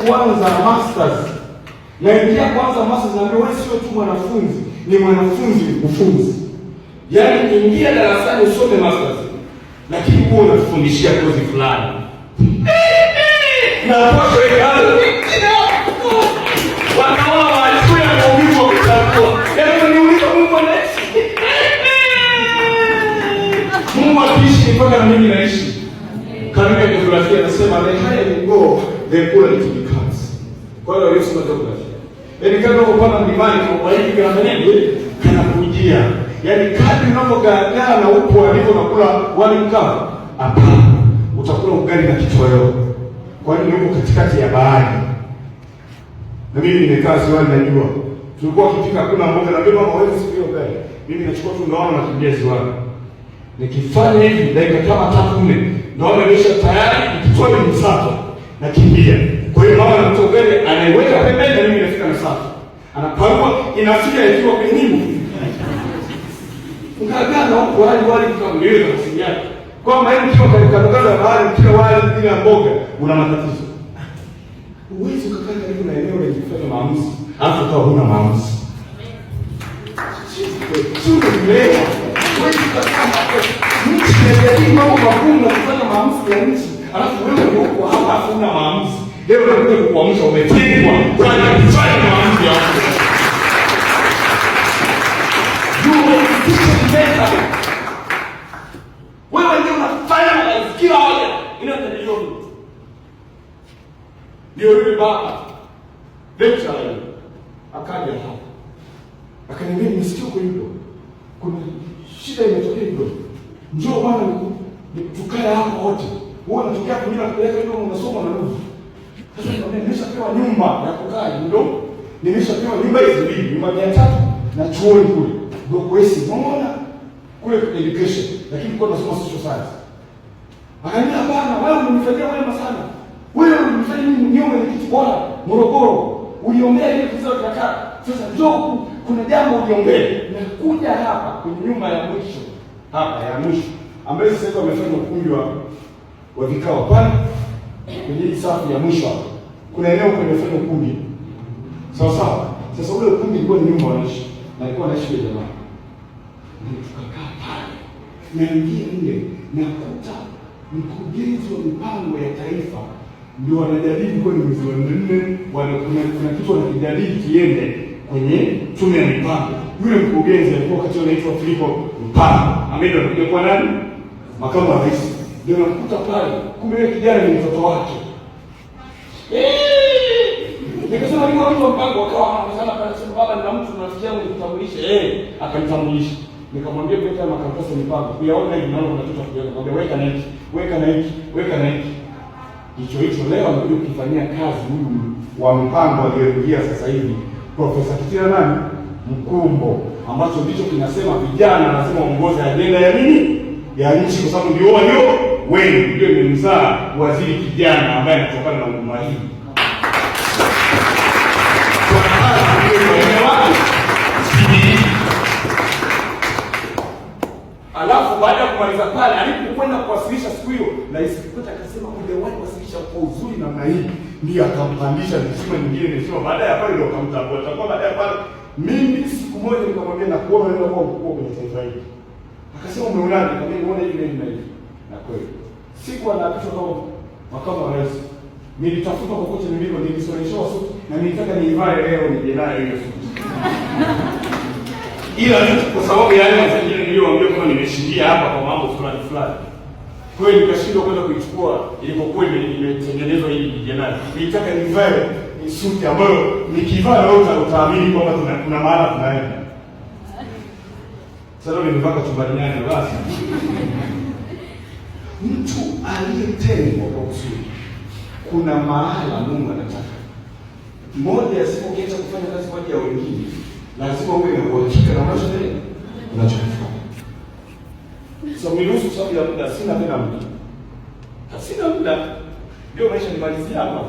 Kuanza masters. Naingia kuanza masters, naambia wewe sio tu mwanafunzi, ni mwanafunzi mkufunzi. Yaani ingia darasani usome masters, lakini huwa unatufundishia kozi fulani. Na posho wakaona maadui ya maumivu wa kuchagua. Yaani niuliza Mungu anaishi. Mungu akiishi mpaka na mimi naishi. Kanuni ya jiografia inasema the higher you go, the cooler it becomes. Kwa hiyo waliosoma geography. Yaani kama unapanda mlimani kwa baridi kanafanyaje? Kanakujia. Yaani kadri unavyogaagaa na upo alivyo unakula wali mkavu. Hapana. Utakula ugali na kitoweo. Kwani uko katikati ya bahari. Na mimi nimekaa ziwani najua. Tulikuwa kipika hakuna mboga na mimi mama hawezi siku hiyo ugali. Mimi nachukua tu ndoano na kimbia ziwani. Nikifanya hivi dakika kama tatu nne, ndoano imeisha tayari, nikitoa ni msato nakimbia. Kwa hiyo mama anatoa ugali anaiweka pembeni na mimi nafika na sato. Anaparua inafika ikiwa kwenye nini? Ukagana huko wali wali kwa ndio tafsiri yake. Kwamba hebu ukiwa kando kando ya bahari ukila wali bila mboga una matatizo. Huwezi ukakaa karibu na eneo lenye kufanya maamuzi alafu ukawa huna maamuzi. Sio umeelewa? Huwezi ukakaa hapo. Nchi inajadili mambo magumu na kufanya maamuzi ya nchi, alafu wewe ndio uko hapa alafu huna maamuzi. Leo nakuja kukuamsha, umetengwa. Fanya fanya maamuzi yako. You are a decision maker. Wewe ndio unafanya maamuzi kila hoja inayojadiliwa. Ndio yule baba lecturer yule akaja hapa akaniambia, nimesikia huko yuko kuna shida imetokea hivyo, njoo bwana, tukae hapa wote. Wewe unatokea kwingine nakupeleka hivyo, unasoma na rudi. Sasa nikamwambia nimeshapewa nyumba ya kukaa ndio, nimeshapewa nyumba hizi mbili, nyumba 300 na chuoni kule block S, unaona kule education, lakini kwa nasoma social science. Akaniambia hapana, wewe umenifanyia wema sana. Wewe umenifanya mimi niwe mwenyekiti bora Morogoro. Uliombea ile kizao kinakaa. Sasa njoo kuna jambo uliombea. Nakuja hapa kwenye nyumba ya mwisho. Hapa ya mwisho ambayo sasa hivi wamefanya ukumbi wa vikao pale kwenye hii safu ya mwisho hapa. Kuna eneo kwenye ukumbi. Sawa sawa. Sasa ule ukumbi ilikuwa ni nyumba wanaishi. Na ilikuwa wanaishi yule jamaa. Ndio tukakaa pale. Naingia nje nakuta mkurugenzi wa mipango ya taifa ndio wanajadili kwa ni mwezi wa nne, kuna kitu wanakijadili kiende kwenye tume ya mipango. Yule mkurugenzi alikuwa wakati anaitwa Filipo Mpango, ambaye ndio alikuja kuwa nani, makamu wa rais. Ndio nakuta pale, kumbe yule kijana ni mtoto wake. Nikasema ni watu wa mpango wakawa wanasema pale, sema baba, nina mtu rafiki yangu nikutambulishe. Akanitambulisha. Nikamwambia weka makaratasi ya mipango. Kuyaona hivi naona kuna kitu kuiona. Nikamwambia weka na hiki, weka na hiki, weka na hiki. Hicho hicho leo amekuja kukifanyia kazi huyu wa mpango aliyoingia sasa hivi Profesa Kitila nani Mkumbo, ambacho ndicho kinasema vijana lazima waongoze ajenda ya nini ya nchi, kwa sababu ndio walio wengi. Ndio imemzaa waziri kijana ambaye anatokana na huduma hii. Alafu baada ya kumaliza pale, alipokwenda kuwasilisha siku hiyo, Rais Kikwete akasema hujawahi kuwasilisha kwa uzuri namna hii, ndiyo akampandisha heshima nyingine, heshima. Baada ya pale ndio akamtambua. Takuwa baada ya pale, mimi siku moja nikamwambia na kuona wewe kuwa mkubwa kwenye taifa hili. Akasema umeonaje? Nikamwambia nimeona hivi na hivi na hivi. Na kweli siku anaapishwa kama makamu wa rais, nilitafuta kokote niliko, nilisomeshewa suti na nilitaka niivae leo nije nayo hiyo suti ila tu kwa sababu ya yale mazingira niliyowaambia kama nimeshindia hapa kwa mambo fulani fulani. Kwa hiyo nikashindwa kwenda kuichukua ilipokuwa imetengenezwa ili nije nayo. Nilitaka nivae ni suti ambayo nikivaa leo utaamini kwamba kuna maana tunaenda. Sasa nimevaa kachumbari nyanya basi. Mtu aliyetengwa kwa kusudi, kuna mahala Mungu anataka. Mmoja asipokiacha kufanya kazi kwa ajili ya wengine, lazima uwe na uhakika na unachofanya unachokifanya. So niruhusu sababu ya muda, sina tena muda, sina muda, ndio maisha nimalizia hapa.